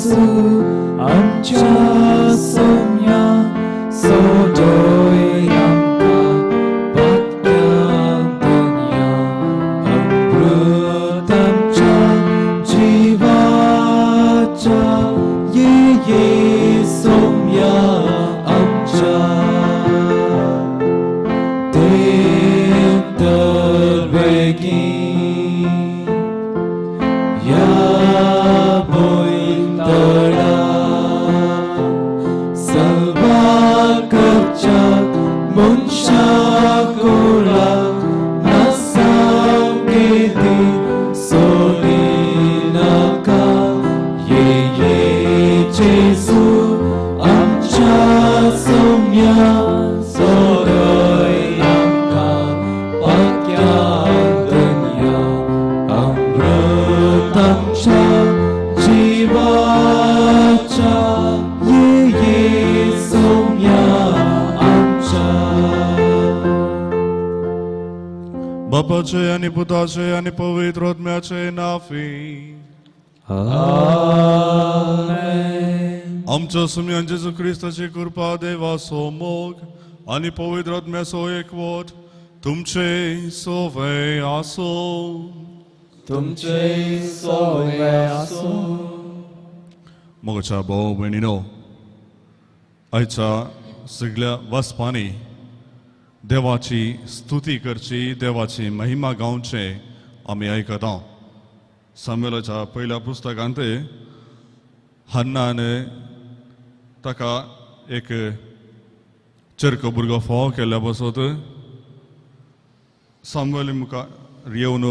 जेजू आमच्या सोम्या सोडय आमकां पातक्यांक धन्या अमृत आमच्या जिवाच्या ये ये सोम्या आमच्या देव तर बेगीन या भोंयतडा सल्वार करच्या मनशा कुळाक नासाव केदी सोडिनाका ये ये जेजू आमच्या सोम्या सोडय आमकां पातक्यांक धन्या अमृत आमच्या जिवाच्या ये ये सोम्या आमच्या. बापाचे आनी पुताचे आनी पवित्र आत्म्याचे नाफी. आमेन. आमच्या सुम्यान जेजू क्रिस्ताची कृपा देवाचो मोग आनी पवित्र आत्म्याचो एकवट तुमचे सोवे आसूं. तुमचे सोवे आसूं. मोगाच्या भाव भयणीनो, आयच्या सगळ्या वाचपांनी देवाची स्तुती करची, देवाची महिमा गावचे आमी आयकता. सामुएलाच्या पयल्या पुस्तकांत हन्नान ताका एक चरको भुरगो फोव केल्ल्या पासत सामुएल मुखार येवन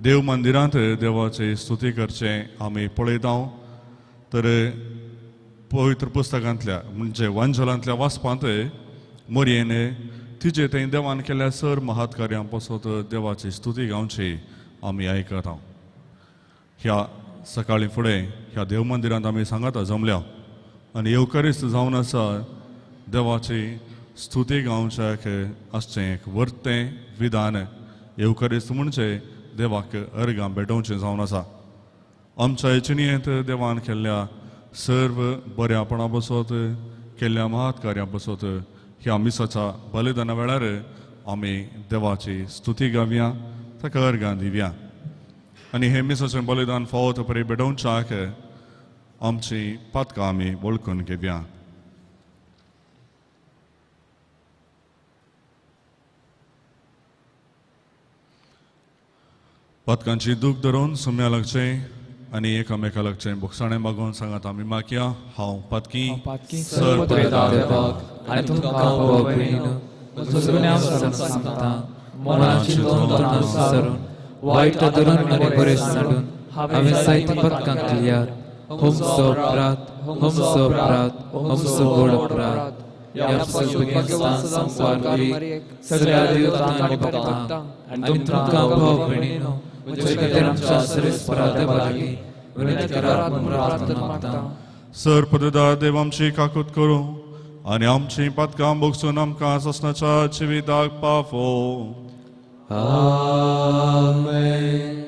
देव मंदिरांत देवाची स्तुती करचें आमी पळयता. तर पवित्र पुस्तकांतल्या म्हणजे वांजलांतल्या वाचपांत मोरयेन तिजे थंय देवान केल्या सर महात्कार्यां पासत देवाची स्तुती गावची आमी आयकता. ह्या सकाळीं फुडें ह्या देव मंदिरांत आमी सांगाता जमल्या आनी येवकारीस्त जावन आसा देवाची स्तुती गावच्याक आसचें एक वर्तें विधान. येवकारीस्त म्हणजे देवाक अर्गां भेटोवचें जावन आसा. आमच्या जिणेंत देवान केल्ल्या सर्व बऱ्यापणा पासत केल्ल्या महात्कार्या पासत ह्या मिसाच्या बलिदाना वेळार आमी देवाची स्तुती गावया, ताका अर्गां दिवया आनी हें मिसाचें बलिदान फावो तो परी भेटोवच्याक आमची पातकां आमी वळखून घेवया. पातकांची दूख धरून सुम्या लागचें आनी एकामेका लागचें बोगसाणें मागून सांगात आमी मागया. हांव पातकी सर देवाक आनी तुमकां भाव भयणीनो म्हजो गुन्यांव सांगता मनाची सरून वायट धरून आनी बरें सांडून हांवें जायतीं पदकां केल्यात. होमसो अपराध, होमसो अपराध, होमसो व्हड अपराध. ह्या सगळ्या संवसार सगळ्या देवतांक आनी भक्तांक आनी तुमकां भाव भयणीनो म्हजे खातीर आमच्या सर्वेस्परा देवा लागीं विनंती करात म्हूण प्रार्थना मागता. सर पददार देव आमची काकूत करूं आनी आमची पातकां भोगसून आमकां सासणाच्या जिविताक पावो. आमेन.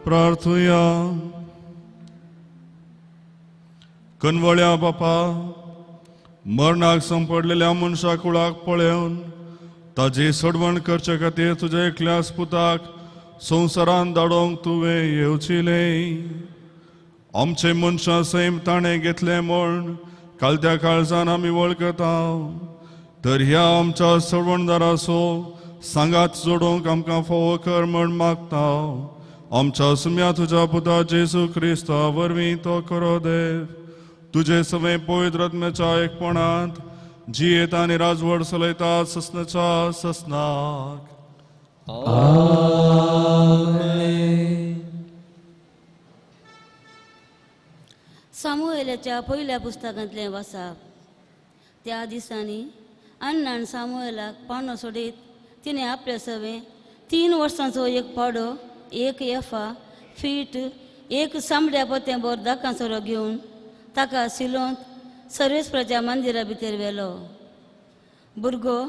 प्रार्थुया. कनवळ्या बापा, मरणाक संपडलेल्या मनशा कुळाक पळोवन ताजी सोडवण करचे खातीर तुज्या एकल्याच पुताक संवसारान धाडोवंक तुवें येवचिलें. आमचे मनशां सैम ताणें घेतलें म्हूण कालत्या काळजान आमी वळखता. तर ह्या आमच्या सोडवणदाराचो सांगात जोडोवंक आमकां फावो कर म्हूण मागता. आमच्या सुम्या तुज्या पुता जेजू क्रिस्ता वरवीं तो खरो देव तुजे सवें पवित्र आत्म्याच्या एकपणांत जियेत आनी राजवट चलयता ससनाच्या ससनाक. सामुएलाच्या पयल्या पुस्तकांतलें वाचप. त्या दिसांनी अन्नान सामुएलाक पानो सोडीत तिणें आपले सवें 3 वर्सांचो एक पाडो, एक एफा फीट, एक सांबड्या पोतें भर दाकां सोरो घेवन ताका सिलोंत सर्वेस्पराच्या मंदिरा भितर व्हेलो. भुरगो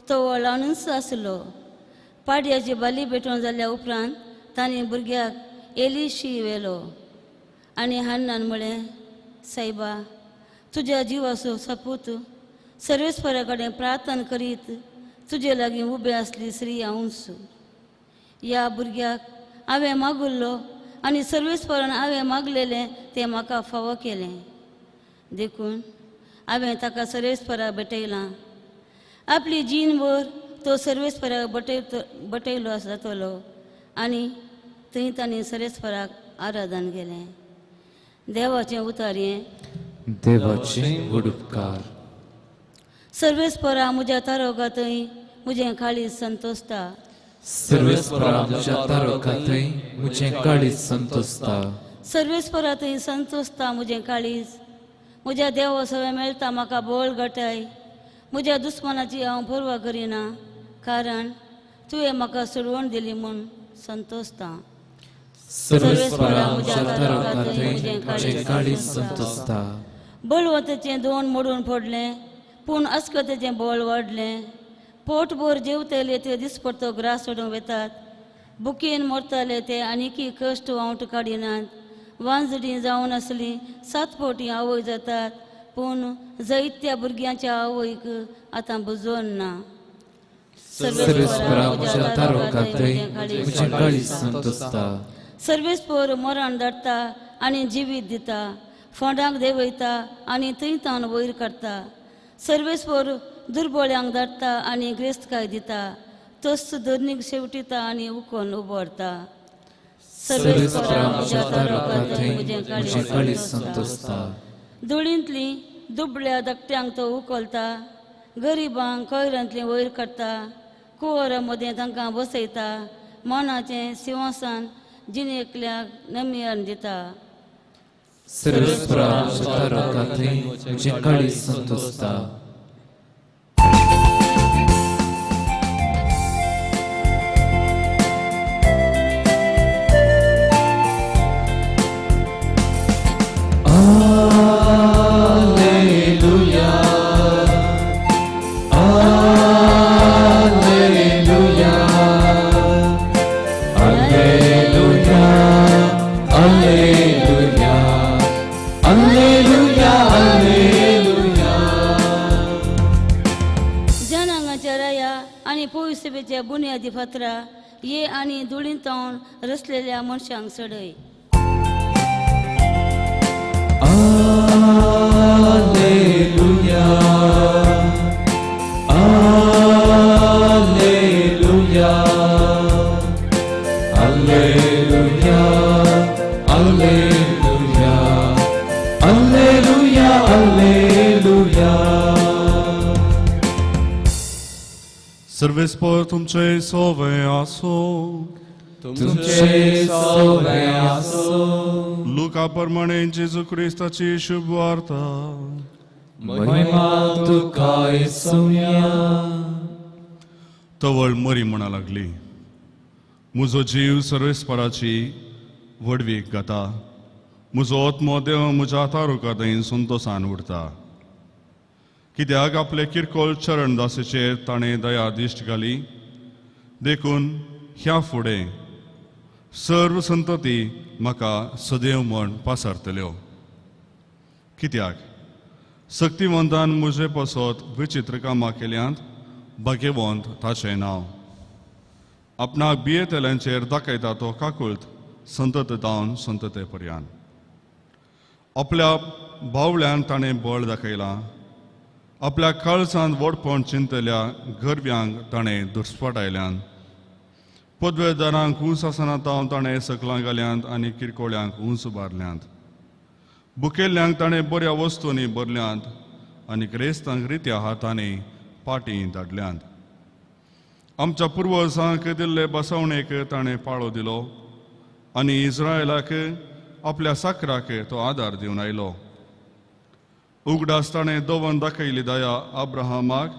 तो ल्हानूच आसलो. पाडयाची बाली पेटोवन जाल्या उपरांत तांणी भुरग्याक एलिशी व्हेलो आनी हन्नान म्हळें, सायबा, तुज्या जिवाचो सपूत सर्वेस्परा कडेन प्रार्थना करीत तुजे लागीं उबें आसली स्त्री हांवूच. ह्या भुरग्याक हांवें मागुल्लो आनी सर्वेस्परान हांवें मागलेलें तें म्हाका फावो केलें, देखून हांवें ताका सर्वेस्पराक भेटयलां. आपली जीणभर तो सर्वेस्पराक बटयलो जातलो. आनी थंय तांणी सर्वेस्पराक आराधन केलें. देवाचें उतार हें. देवाचें व्हड उपकार. सर्वेस्परा म्हज्या तारोका थंय म्हजें काळीज संतोसता. सर्वेस्परा म्हज्या तारोका थंय म्हजें काळीज संतोसता. सर्वेस्परा थंय संतोसता म्हजें काळीज. म्हज्या देवा सवें मेळटा म्हाका बळ गटाय. म्हज्या दुस्मानाची हांव पर्वा करिना, कारण तुवें म्हाका सोडवण दिली म्हूण संतोसता. सर्वेस्परा म्हज्या तारोका थंय म्हजें काळीज संतोसता. बळवंताचें दोन मोडून पडलें, पूण अस्कतेचें बळ वाडलें. पोटभर जेवतले ते दिसपडतो ग्रास सोडूंक वेतात. बुकेन मरताले ते आनीकी कश्ट वांवट काडिनात. वांजडी जावन आसली 7 फावटी आवय जातात, पूण जैत्या भुरग्यांच्या आवयक आतां बुजोवन ना. सर्वेस्परा म्हज्या तारोका थंय म्हजें काळीज संतोसता. सर्वेस्पर मरण धाडटा आनी जिवीत दिता, फोंडांक देंवयता आनी थंय तावन वयर काडटा. सर्वेस्पर दुर्बळ्यांक धाडटा आनी ग्रेस्तकाय दिता, तस धरणीक शेवटिता आनी उकोन उबरता. सर्वेस्परा म्हज्या तारोका थंय म्हजें काळीज संतोसता. धुळींतली दुबळ्या धाकट्यांक तो उखलता, गरिबांक कोयरांतली वयर काडटा, कुंवरा मदें तांकां बसयता, मनाचें सिंहासन जिणेकल्याक नमियान दिता. सर्वेस्परा म्हज्या तारोका थंय म्हजें काळीज संतोसता. Alleluia, Alleluia, Alleluia, Alleluia, Alleluia, Alleluia. जनांगाच्या राया आनी पयसुबेच्या बुन्यादी फातरा ये आनी धुळींत रचलेल्या मनशांक सडय. Alleluia, Alleluia, Alleluia, Alleluia, Alleluia, Alleluia. सर्वेस्पर तुमचे सोवे आसो. तुमचे सोवे आसो. लुका प्रमाणे जेजू क्रिस्ताची शुभ वार्ता. महिमा तुका येसुया. तवळ मरी म्हणा लागली, म्हजो जीव सर्वेस्पराची व्हडवीक गाता, म्हजो आत्मो देव म्हज्या तारुका थंय संतोसान उरता. कित्याक आपले किरकोळ चरण दासेचेर ताणें दया दिश्ट घाली, देखून ह्या फुडें सर्व संतती म्हाका सदैव म्हण पासारतल्यो. कित्याक सक्तिवंतान म्हजे पासत विचित्र कामां केल्यांत, भाग्यवंत ताचें नांव. आपणाक भियेतल्यांचेर दाखयता तो काकुळत संतत जावन संतते पर्यान. आपल्या बावळ्यान ताणें बळ दाखयलां, आपल्या काळजांत व्हडपण चिंतल्या गर्व्यांक ताणें दुस्पटायल्यान. पदवेदारांक ऊंच आसना तावन ताणें सकलां घाल्यांत आनी किरकोळ्यांक ऊंच उबारल्यांत. भुकेल्ल्यांक ताणें बऱ्या वस्तूंनी भरल्यांत आनी ग्रेस्तांक रित्या हातांनी पाटी धाडल्यांत. आमच्या पुर्वजांक दिल्ले बसवणेक ताणें पाळो दिलो आनी इस्रायलाक आपल्या साकराक तो आदार दिवन आयलो. उगडास ताणें दवन दाखयली दया अब्राहमाक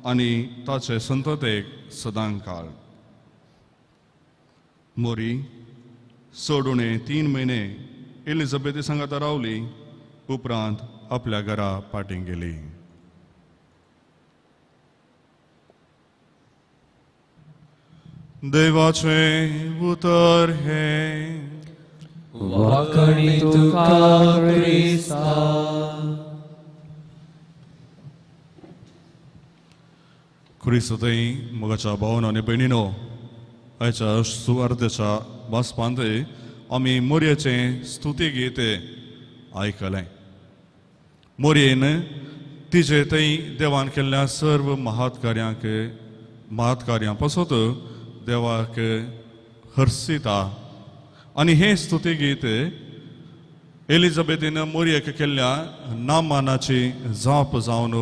आनी ताचे संततेक सदांकाळ. मोरी चड उणें 3 म्हयने एलिझाबेथी सांगाता रावली, उपरांत आपल्या घरा फाटीं गेली. देवाचें उतर हें. वाकणी तुका क्रिस्ता. क्रिस्तय मोगाच्या भावन आनी भयणीनो, आयच्या सुवार्तेच्या वाचपांत आमी मोरयेचें स्तुती गीत आयकलें. मोरयेन तिजे थंय देवान केल्ल्या सर्व महात्कार्यांक महात्कार्यां पासत देवाक हर्सिता आनी हें स्तुती गीत एलिझाबेथीन मोरयेक केल्ल्या नामानाची जाप जावन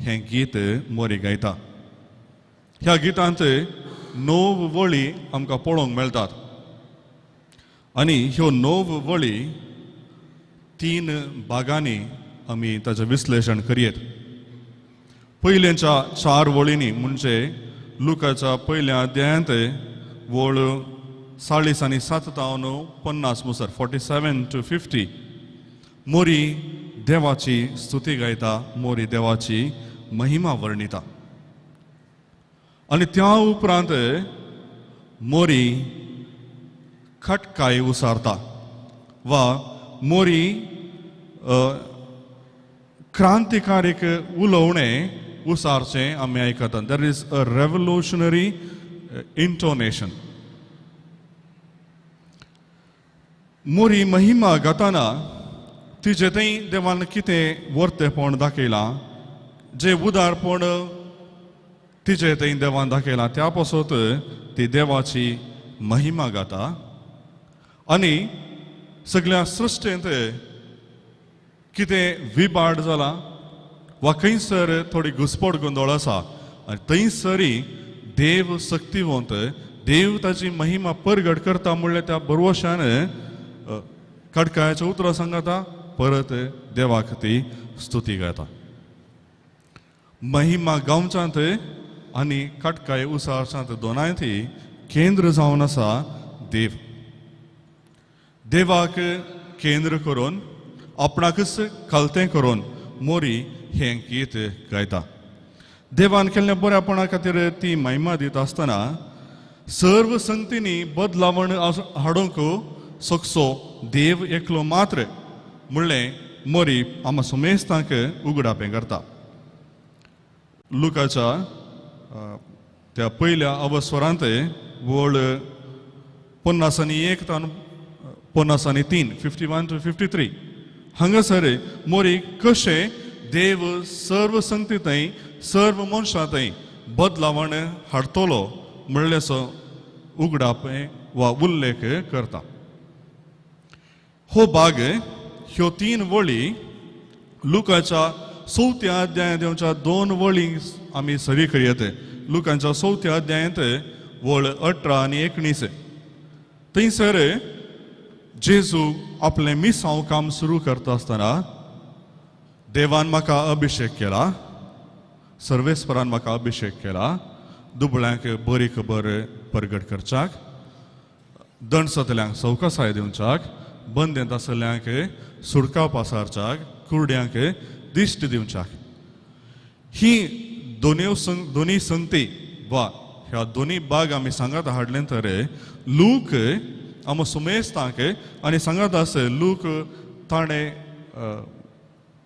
हें गीत मोरी गायता. ह्या गितांत 9 वळी आमकां पळोवंक मेळटात आनी ह्यो 9 वळी 3 भागांनी आमी ताचें विश्लेशण करयेत. पयलेंच्या 4 वळींनी म्हणजे लुकाच्या पयल्या अध्यायांत वळ 40 आनी 7 तावन 50 मुसर 47 to 50 मोरी देवाची स्तुती गायता, मोरी देवाची महिमा वर्णिता. आनी त्या उपरांत मोरी खटकाय उसारता वा मोरी क्रांतिकारक उलोवणें उसारचें आमी आयकतात. There is a revolutionary intonation. मोरी महिमा गाताना तिजे थंय देवान कितें वर्तेपण दाखयलां, जें उदारपण तिजे थंय देवान दाखयलां, त्या पासत ती देवाची महिमा गाता आनी सगळ्या सृश्टेंत कितें विबाड जाला वा खंयसर थोडी घुसपट गोंदळ आसा आनी थंयसरी देव शक्तिवंत, देव ताची महिमा परगट करता म्हणल्यार त्या बरवशान कडकायाच्या उतरां सांगता, परत देवाक ती स्तुती गायता. महिमा गांवच्यांत आनी खटकाय उसारच्यांत दोनांय ती केंद्र जावन आसा देव. देवाक केंद्र करून आपणाकच खालतें करून मोरी हें गीत गायता. देवान केल्ल्या बऱ्यापणा खातीर ती महिमा दिता आसतना सर्व संगतींनी बदलावण हाडूंक सकसो देव एकलो मात्र म्हणलें मोरी आमा समेस्तांक उगडापें करता. लुकाच्या त्या पयल्या अवस्वरांत वळ 51 तान 53 51 to 53 हांगासर मोरी कशें देव सर्व संगती थंय सर्व मनशां थंय बदलावण हाडटलो म्हणल्याचो उगडाप वा उल्लेख करता. हो भाग ह्यो 3 वळी लुकाच्या 4थ्या अध्यायांत येवच्या 2 वळी आमी सरी करयत. लुकांच्या 4थ्या अध्यायांत वळ 18 आनी 19 थंयसर जेजू आपलें मिसांव काम सुरू करता आसतना देवान म्हाका अभिशेक केला, सर्वेस्परान म्हाका अभिशेक केला दुबळ्यांक बरी खबर परगट करच्याक, दणसतल्यांक सवकासाय दिवच्याक, बंदेंत आसल्ल्यांक सुडका पासारच्याक, कुरड्यांक दिश्ट दिवच्याक. ही दोनी संगती वा ह्या दोनी बाग आमी सांगात हाडलें तर लूक आम सुमेस्तांक आनी सांगात आस लूक ताणें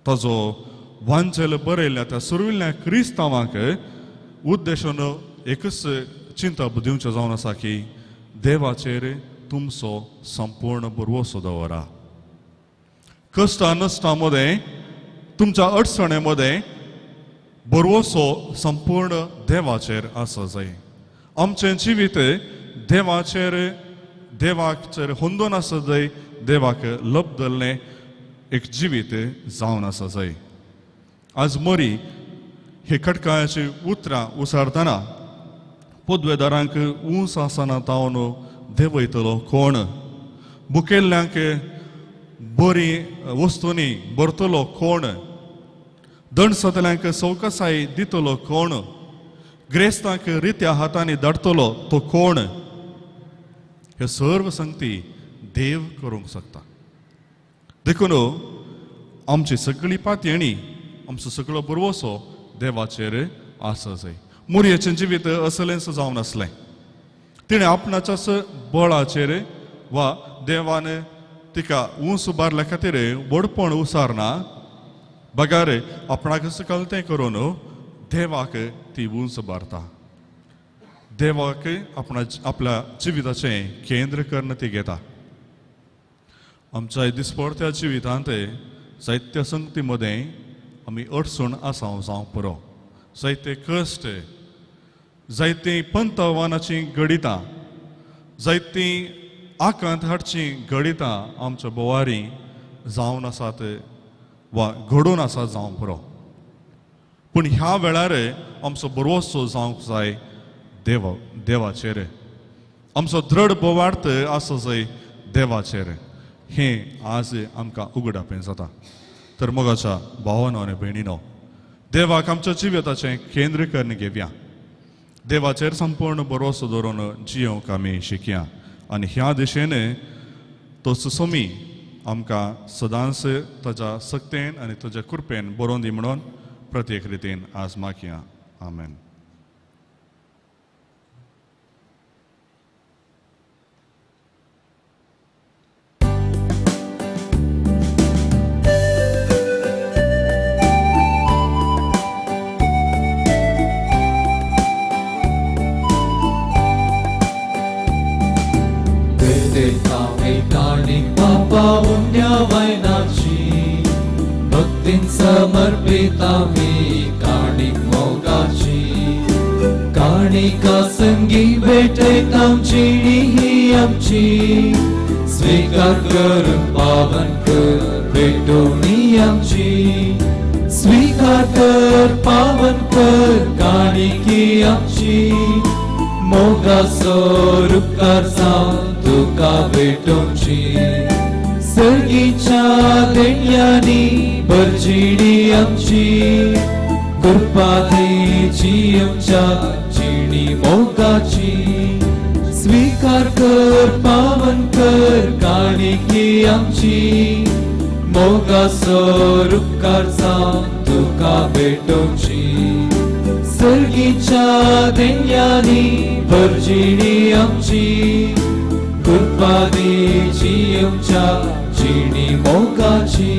ताजो वांचेल बरयल्ल्या त्या सुरविल्ल्या क्रिस्तांवांक उद्देशून एकच चिंता दिवचें जावन आसा की देवाचेर तुमचो संपूर्ण भरवसो दवरा. कश्टां नश्टां मदें तुमच्या अडचणे मदें भरवसो संपूर्ण देवाचेर आसा जाय. आमचें जिवीत देवाचेर देवाचेर होंदोन आसा जाय, देवाक लबदल्लें एक जिवीत जावन आसा जाय. आज मरी हे खटकाळाची उतरां उसारतना पदवेदारांक ऊंच आसना तावन देंवयतलो कोण, बुकेल्ल्यांक बरी वस्तूंनी भरतलो कोण, दणसतल्यांक सवकसाय दितलो कोण, ग्रेस्तांक रित्या हातांनी धाडटलो तो कोण. हे सर्व संगती देव करूंक शकता. देखून आमची सगळी पातयेणी, आमचो सगळो भरवसो देवाचेर आसा जाय. मोरयेचें जिवीत असलेंच जावन आसलें. तिणें आपणाच्याच बळाचेर वा देवान तिका ऊंच उबारल्या खातीर व्हडपण उसारना, बगार आपणाक सकल तें करून देवाक ती ऊंच उबारता. देवाक आपणा आपल्या जिविताचें केंद्र करून ती घेता. आमच्या दिसपडत्या जिवितांत जायत्या संगती मदें आमी अडचण आसा जावंक पुरो, जायते कश्ट, जायतीं पंतवानाचीं घडितां, जायतीं आकांत हाडचीं घडितां आमच्या बोवारी जावन आसात वा घडून आसात जावंक पुरो. पूण ह्या वेळार आमचो भरवसो जावंक जाय देवा देवाचेर, आमचो दृढ बोवार्थ आसा जाय देवाचेर. हें आज आमकां उगडापें जाता. तर मोगाच्या भावानो आनी भयणीनो, देवाक आमच्या जिविताचें केंद्र करून घेवया. देवाचेर संपूर्ण भरवसो दवरून जियोंक आमी शिकया आनी ह्या दिशेन तो सुसोमी आमकां सदांच ताज्या सक्तेन आनी ताज्या कृपेन बरोवन दी म्हणून प्रत्येक रितीन आज मागया. आमेन. भक्तीन समर्पितामी काणीक मोगाची, काणिका संगी भेटयता जिणी ही आमची, स्वीकार करून पावन कर भेटोवणी आमची, स्वीकार कर पावन कर काणिकी आमची, मोगाचो रुपकार जावन तुका भेटोवची. सर्गीच्या देण्यांनी भरजिणी आमची, कृपा दी आमच्या जिणी मोगाची, स्वीकार कर पावन कर काणिकी आमची, मोगाचो रुपकार जावन तुका भेटोवची. सर्गीच्या देण्यांनी भरजिणी आमची, कृपा दी आमच्या जिणी मोगाची.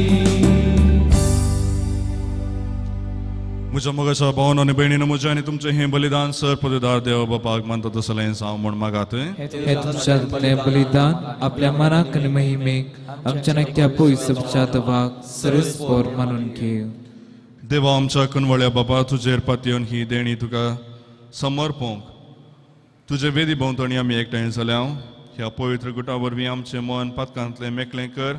म्हज्या मोगाच्या भावानो आनी भयणीनो, म्हजें आनी तुमचें हें बलिदान सर पदवीदार देव बापाक मानता तसलें जावं म्हूण मागात. हे तुमच्या बलिदान आपल्या मनाक आनी महिमेक आमच्या नक्क्या पयसच्या दवाक सरस्पोर मानून घेव. देवा आमच्या कुनवळ्या बापा, तुजेर पातयेवन ही देणी तुका समर्पूंक तुजे वेदी भोंवतणी आमी एकठांय जाल्या. ह्या पवित्र गुटा वरवीं आमचें मन पातकांतलें मेकळें कर,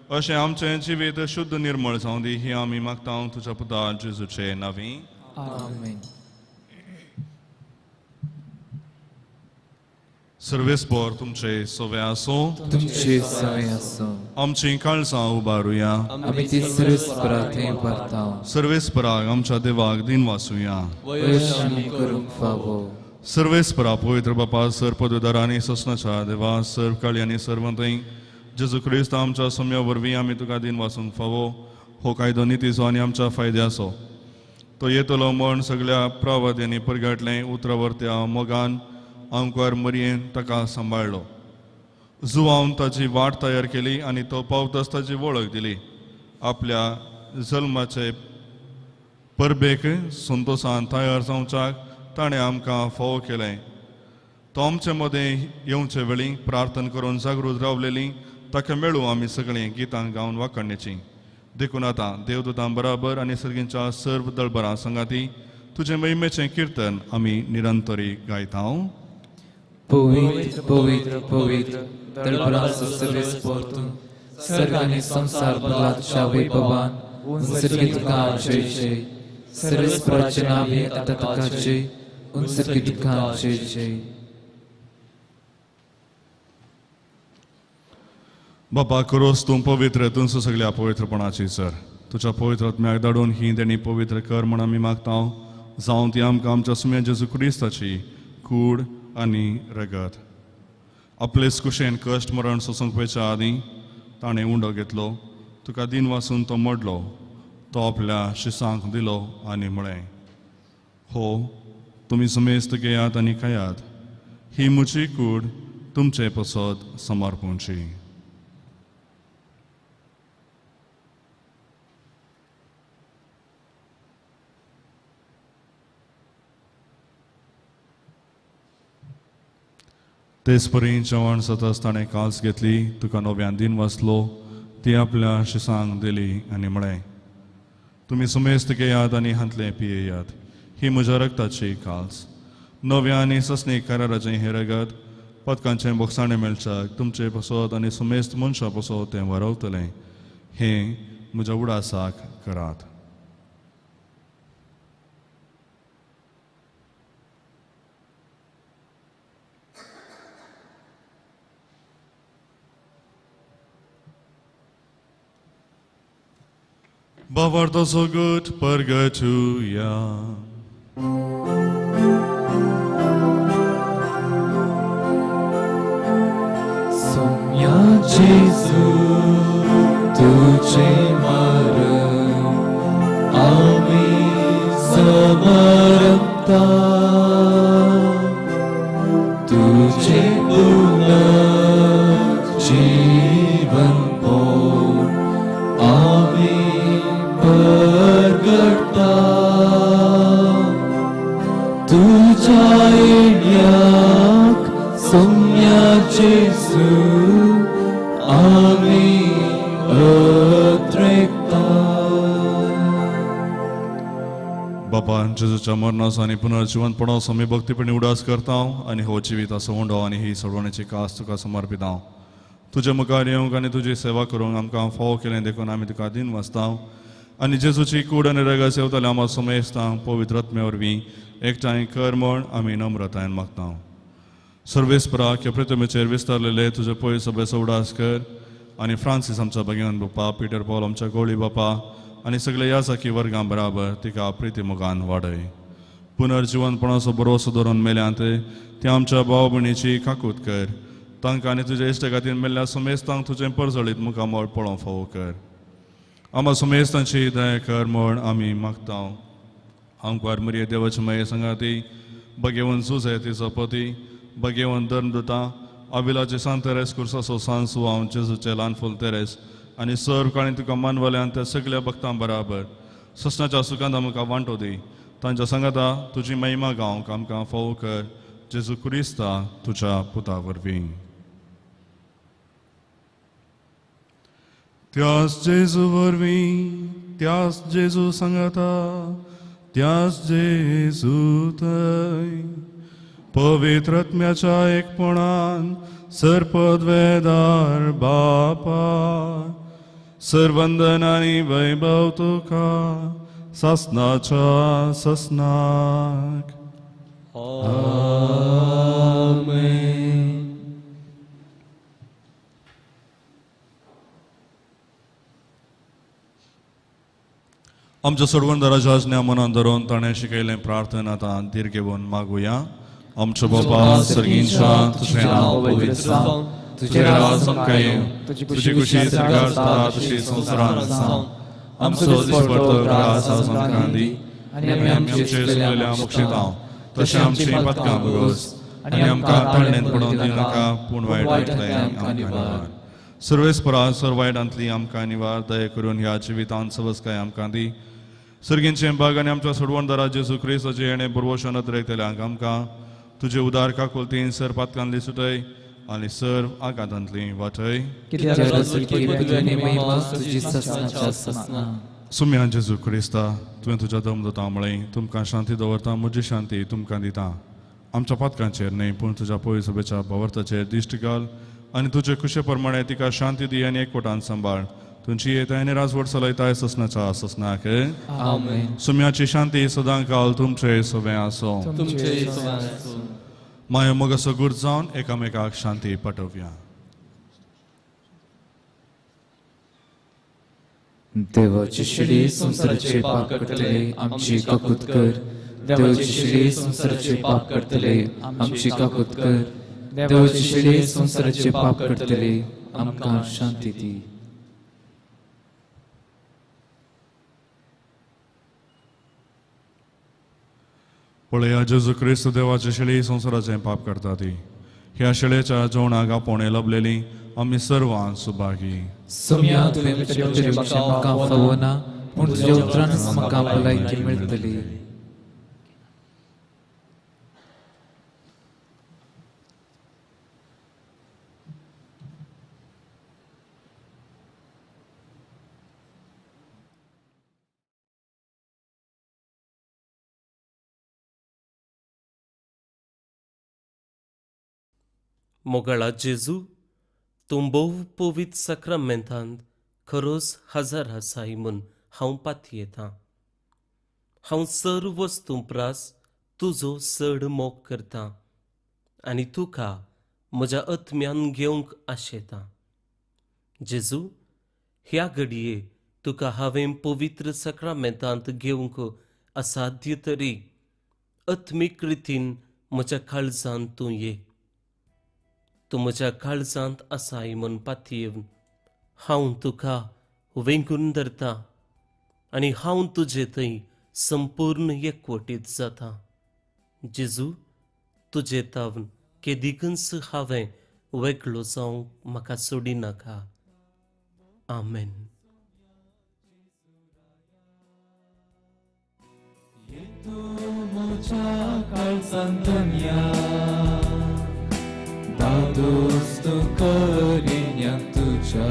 अशें आमचें जिवीत शुद्ध निर्मळ जावं दी, ही आमी मागता तुज्या पुता जेजूचे नांवी. आमेन. सर्वेस्पोर तुमचे सवे आसूं, तुमचे सवे आसूं. आमची काळजां उबारुया, आमी ती सर्वेस्परा थंय उबारता. सर्वेस्पराक आमच्या देवाक दिन वासुया, करूंक फावो. सर्वेस्परा पवित्र बापा, सर पदवीदार आनी सोसनाच्या देवा, सर्व काळी आनी सर्वंतय जेजू क्रिस्त आमच्या सम्या वरवीं आमी तुका दिन वासूंक फावो. हो कायदो नितीचो आनी आमच्या फायद्याचो. तो येतलो म्हण सगळ्या प्रवाद्यांनी परगाटलें उतरावरत्या मोगान आमकार मरयेन ताका सांबाळ्ळो. जुवावन ताजी वाट तयार केली आनी तो पावताच ताजी वळख दिली. आपल्या जल्माचे परबेक संतोशान तयार जावच्याक ताणें आमकां फावो केलें. तो आमचे मदें येवचे वेळी प्रार्थना करून जागृत रावलेली ताका मेळूं आमी सगळीं गितां गावन वाखाणण्याचीं. देखून आतां देवदूतां बराबर आनी सर्गींच्या सर्व दळबरां संगाती तुजें महिमेचें किर्तन आमी निरंतरी गायता. पवित्र पवित्र पवित्र दळबराचो सर्वेस्पोर तूं सर्ग आनी संवसार भरला तुज्या वैभवान. उंचकी तुका जय जय. सर्वेस्पराचे नांवे आतां तुका जय. उंचकी तुका जय जय. बापा करोस तूं पवित्र तुमचो सगल्या पवित्रपणाची सर. तुज्या पवित्र आत्म्याक धाडून ही देणी पवित्र कर म्हण आमी मागता. जावं ती आमकां आमच्या सुम्या जेजू क्रिस्ताची कूड आनी रगत. आपलेच कुशेन कश्ट मरण सोसूंक वयच्या आदीं ताणें उंडो घेतलो, तुका दिन वासून तो मोडलो, तो आपल्या शिसांक दिलो आनी म्हळें, हो तुमी समेस्त घेयात आनी खायात, ही म्हजी कूड तुमचे पसत समर्पूंची. तेच परी जेवण सतच ताणें कास घेतली, तुका नव्यान दिन वाचलो, ती आपल्या शिसांक दिली आनी म्हळें, तुमी सुमेस्त घेयात आनी हांतलें पियेयात, ही म्हज्या रगताची कास, नव्या आनी ससनी कराराचें हें रगत पदकांचें बोगसाणें मेळच्याक तुमचे पसत आनी सुमेस्त मनशां पसत तें वरवतलें. हें म्हज्या उडासाक करात. Bavardo so good purgatoria. Sumya Jesu tujhe maran aami samarapta tujhe puna jeevan por aami परगटता तुझ्या येण्याक सोम्या जेजू आमी अत्रेकता. बापा जेजूच्या मरणाचो आनी पुनर्जिवंतपणाचो आमी भक्तीपणी उडास करता आनी हो जिविताचो उंडो आनी ही सोडवणेची कास तुका समर्पिता. तुज्या मुखार येवंक आनी तुजी सेवा करूंक आमकां फावो केलें देखून आमी तुका दिन वाचता आनी जेजूची कूड आनी रगत सेवताले आमकां समेस्तां पवित्र आत्म्या वरवीं एकठांय कर म्हण आमी नम्रतायेन मागता. सर्वेस्परा ह्या पृथ्वीचेर विस्तारलेले तुजे पयस सभेचो उडास कर आनी फ्रांसीस आमच्या भगवान बापा, पिटर पॉल आमच्या गोळी बापा आनी सगळे ह्या साखी वर्गां बराबर तिका प्रिती मोगान वाडय. पुनर्जिवनपणाचो भरोसो धरून मेल्यांत ते आमच्या भाव भयणीची काकूत कर. तांकां आनी तुज्या इश्टा खातीर मेल्ल्या समेस्तांक तुजें परजळीत मुखामळ पळोवंक फावो कर. आमकां समेस्तांची दया कर म्हण आमी मागता. आमकार मरिये देवाचे माये सांगाती भगेवन सुजय तिचो पती भगेवन धर्मदुता आविलाचे सांत तेरेस कुर्साचो सांसू हांव जेजूचे ल्हान फूल तेरेस आनी सर्व काणी तुका मानवल्यान त्या सगल्या भक्तां बराबर ससनाच्या सुखांत आमकां वांटो दी. तांच्या सांगाता तुजी महिमा गावंक आमकां फावो कर जेजू क्रिस्ता तुज्या पुता वरवीं. त्यास जेजू वरवीं, त्यास जेजू सांगाता, त्यास जेजू थंय पवित्र आत्म्याच्या एकपणान सर्पद्वेदार बापा सर्वंदन आनी वैभव तुका सासनाच्या सासनाक. आमेन. आमच्या सोडवणदाराच्या आज्ञा मनान धरून ताणें शिकयलें प्रार्थना आतां धीर घेवन मागुया. आमचो बापा सर्गींच्या, तुजें नांव पवित्र जावं, तुजें राज आमकां येवं, तुजी खुशी स्वर्गार जाता तशी संवसारांत जावं. आमचो दिसपडतो ग्रास आज आमकां दी आनी आमी आमचे चुकलेल्या मोक्षितां तशें आमचीं पातकां भोगोस आनी आमकां ताळणेंत पडोवन दिवनाका, पूण वायटांतलें आमकां निवार. सर्वेस्परा सर्व वायटांतली आमकां निवार. दया करून ह्या जिवितांत सवसकाय आमकां दी. सर्गींचें भाग आनी आमच्या सोडवणदारा जेजू क्रिस्ताचें येणें पुर्वशन अतिरेकतल्यांक आमकां तुजे उदार काकुळतीन सर पातकांतली सुटय आनी सर्व आघातांतली वाटय. सुम्या जेजू क्रिस्ता, तुवें तुज्या दमदता म्हळें, तुमकां शांती दवरता, म्हजी शांती तुमकां दिता. आमच्या पातकांचेर न्हय पूण तुज्या पवित्र सभेच्या भावार्थाचेर दिश्ट घाल आनी तुजे खुशे प्रमाणे तिका शांती दी आनी एकवटान सांबाळ. तुमची येताय आनी राजवट चलयताय ससनाच्या ससनाक. आमेन. सुम्याची शांती सदां काल तुमचे सवें आसो. माया मोगाचो गूर जावन एकामेकाक शांती पाठोवया. देवाची शिडी संवसाराचे पाप करतले आमची काकूत कर. देवाची शिडी संवसाराचे पाप करतले आमची काकूत कर. देवाची शिडी संवसाराचे पाप करतले आमकां शांती दी. पळया जेजू क्रिस्त देवाचे शेळी संवसाराचें पाप करता ती. ह्या शेळेच्या जेवणाक आपोवणें लभलेली आमी सर्वां सुभागी. सोम्या तुवें म्हाका फावना पूण तुज्या उतरानच म्हाका भलायकी मेळटली. मोगाळा जेजू, तूं भोव पवित्र साक्रामेंतांत खरोच हजर आसाय म्हूण हांव पातयेतां. हांव सर्व वस्तूं प्रास तुजो चड मोग करतां आनी तुका म्हज्या आत्म्यान घेवंक आशेतां. जेजू, ह्या घडये तुका हांवें पवित्र साक्रामेंतांत घेवंक असाध्य तरी आत्मीक रितीन म्हज्या काळजांत तूं ये. तूं म्हज्या काळजांत आसाय म्हूण पातयेवन हांव तुका वेंगून धरता आनी हांव तुजे थंय संपूर्ण एकवटीत जाता. जेजू, तुजे तावन केदिकूच हांवें वेगळो जावंक म्हाका सोडिनाका. आमेन. दादोस तूं करिन्या तुज्या.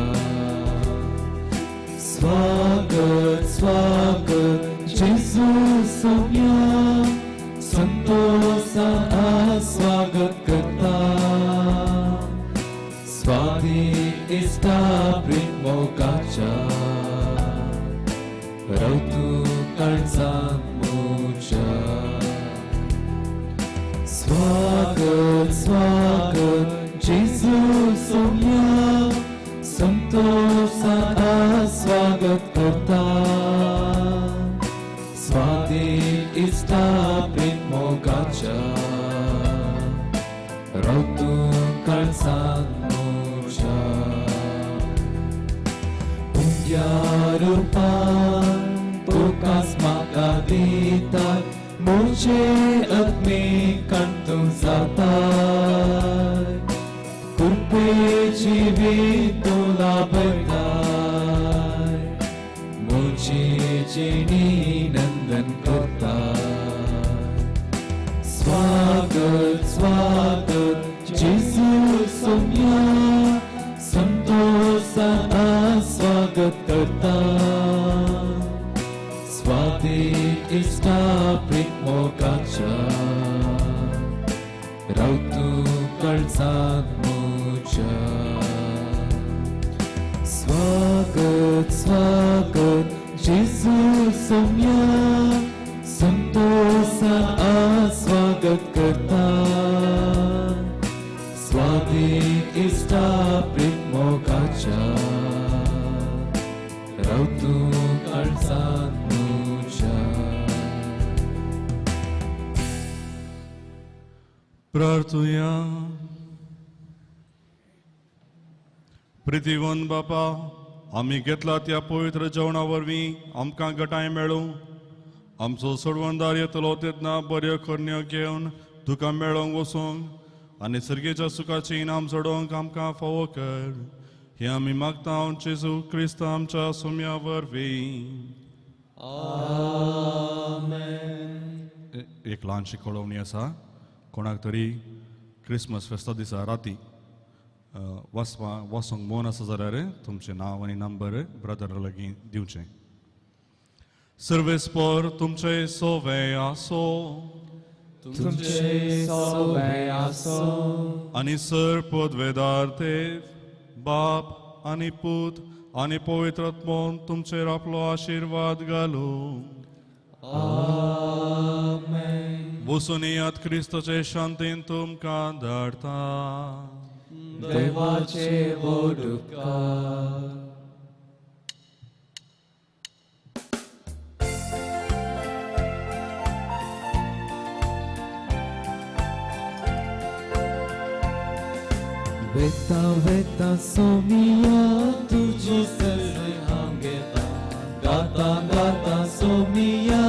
स्वागत स्वागत जेजू सोम्या, संतोषान स्वागत करता. स्वाती इश्टा प्रेम मोगाच्या, रव तूं काळजांत म्हज्या. स्वागत स्वागत जेजू सोम्या, संतोषान स्वागत करता. स्वाती इश्टा प्रेम मोगाच्या, रव तूं काळजांत म्हज्या. पुण्या रुपान तुकाच म्हाका दितात, म्हजे आत्मीकान तूं जाता. कृपे जिवीत तूं लाभयताय, म्हजी जिणी नंदन करताय. स्वागत स्वागत जेजू सोम्या, संतोषान स्वागत करता. स्वाती इश्टा प्रेम मोगाच्या, रव तूं काळजांत म्हज्या. स्वागत स्वागत जेजू सोम्या, संतोषान स्वागत करता. स्वाती इश्टा प्रेम मोगाच्या, रव तूं काळजांत म्हज्या. प्रार्थुया. प्रितीवन बापा, आमी घेतला त्या पवित्र जेवणा वरवीं आमकां गटाय मेळूं. आमचो सोडवणदार येतलो तेन्ना बऱ्यो करण्यो घेवन तुका मेळोंक वचूंक आनी सर्गेच्या सुखाची इनाम जोडोवंक आमकां फावो कर. हें आमी मागता जेजू क्रिस्त आमच्या सोम्या वरवीं. आमेन. एक ल्हानशी कळोवणी आसा. कोणाक तरी क्रिसमस फेस्ता दिसा राती वाचूंक मन आसा जाल्यार तुमचें नांव आनी नंबर ब्रदरा लागीं दिवचें. सर्वेस्पर तुमचें सोवे आसो. तुमचे सवे आसो. आनी सर पदवेदार देव बाप आनी पूत आनी पवित्र आत्मोन तुमचेर आपलो आशिर्वाद घालूं. आमेन. वचून येयात, क्रिस्तचे शांतीन तुमकां धाडटा. देवाचे व्हड उपकार. वेता वेता सोमिया तुझी ससाय हांव घेता, गाता गाता सोमिया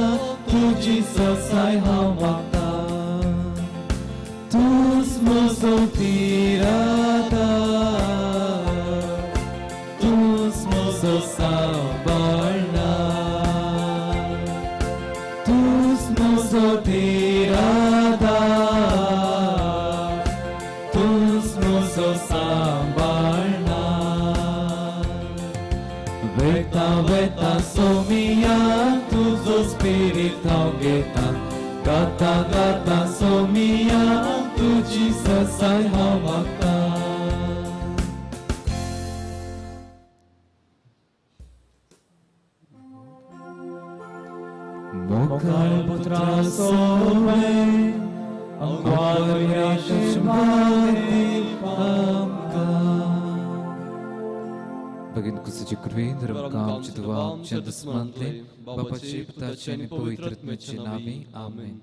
तुझी ससाय हांव मागता. तूंच म्हजो तिराता, तूंच म्हजो सांबाळना, तूंच म्हजो तिराता, सांबाळना. वेता वेता सोमिया तुजो स्पिरीत हांव घेता, गाता गाता सोमिया तुजी ससाय हांव मागता. मोगाळ पुत्रा सोवे भगिनी कुसाची कृपेन धर्मकाम चितवाम चंदस्मंतले बापाचे पुताचे आणि पवित्र आत्म्याचे नावे आमेन.